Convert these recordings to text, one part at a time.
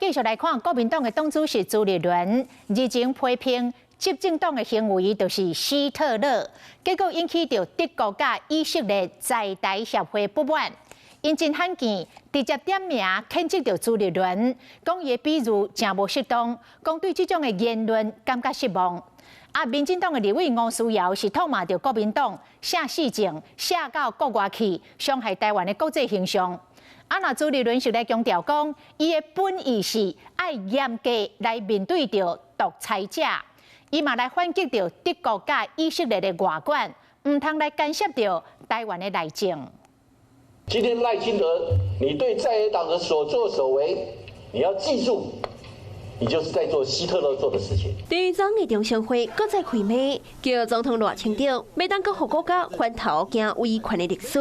繼續來看國民黨的黨主席朱立倫日前批評執政黨的行為就是希特勒，結果引起著德國佮以色列在台協會不滿，𪜶真罕見直接點名譴責著朱立倫，講伊的比喻誠無適當，講對這種的言論感覺失望。啊，民進黨的立委吳思瑤是痛罵著國民黨寫施政寫到國外去，傷害台灣的國際形象。啊，若朱立倫是來強調講，伊的本意是愛嚴格來面對著獨裁者，伊嘛來反擊著德國佮以色列的外管，毋通來干涉著台灣的內政。今天賴清德，你對在野黨的所作所為，你要記住，你就是在做希特勒做的事情。第二張的中常會閣再開罵，叫總統賴清德袂當閣予國家翻頭行威權的歷史，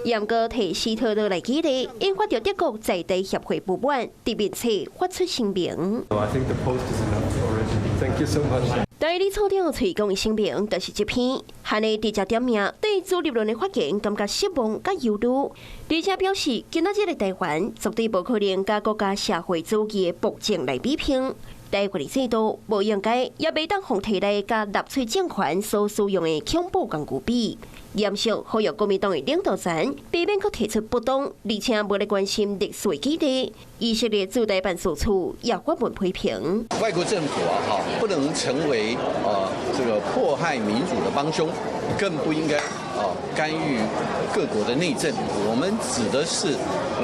嚴格提希特勒來舉例，引發著德國在台協會不滿，佇面冊發出聲明。 I think the post is enough already. Thank you so much. 代理處長崔講的聲明就是這篇，韓的直接點名對朱立倫的發言感覺失望佮憂慮，而且表示今仔日的台灣絕對無可能佮國家社會主義的暴政來比拼。台灣的制度無應該，也袂當予提來佮納粹政權所使用的恐怖工具比。嚴肅呼籲國民黨的領導層避免閣提出不當，而且無咧關心歷史的議題。以色列駐台辦事處也發文批評。外國政府啊，哈，不能成為啊這個迫害民主的幫兇，更不應該啊干預各國的內政。我們指的是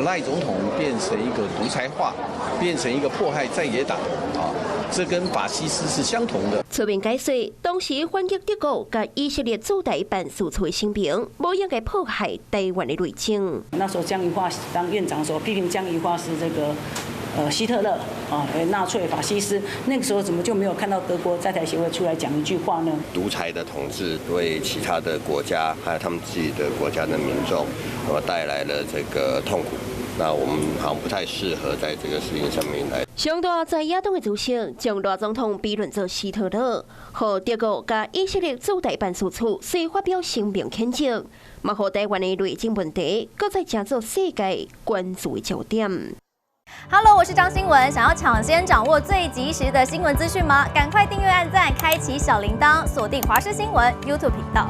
賴總統變成一個獨裁化，變成一個迫害在野黨啊，這跟法西斯是相同的。出面解釋，當時反擊德國佮以色列駐台辦事處的聲明，無應該破壞台灣的內政。那時候江宜樺當院長的時候，批評江宜樺是這個希特勒啊，納粹法西斯。那個時候怎麼就沒有看到德國在台協會出來講一句話呢？獨裁的統治對其他的國家，還有他們自己的國家的民眾，那麼帶來了這個痛苦。那我們好像不太適合在這個事情上面來。上大在野黨的主席將賴總統比論做希特勒，予德國佮以色列駐台辦事處遂發表聲明譴責，嘛予台灣的內政問題，閣再成做世界關注的焦點。 Hello，我是張新文，想要搶先掌握最及時的新聞資訊嗎？趕快訂閱、按讚、開啟小鈴鐺，鎖定華視新聞 YouTube 頻道。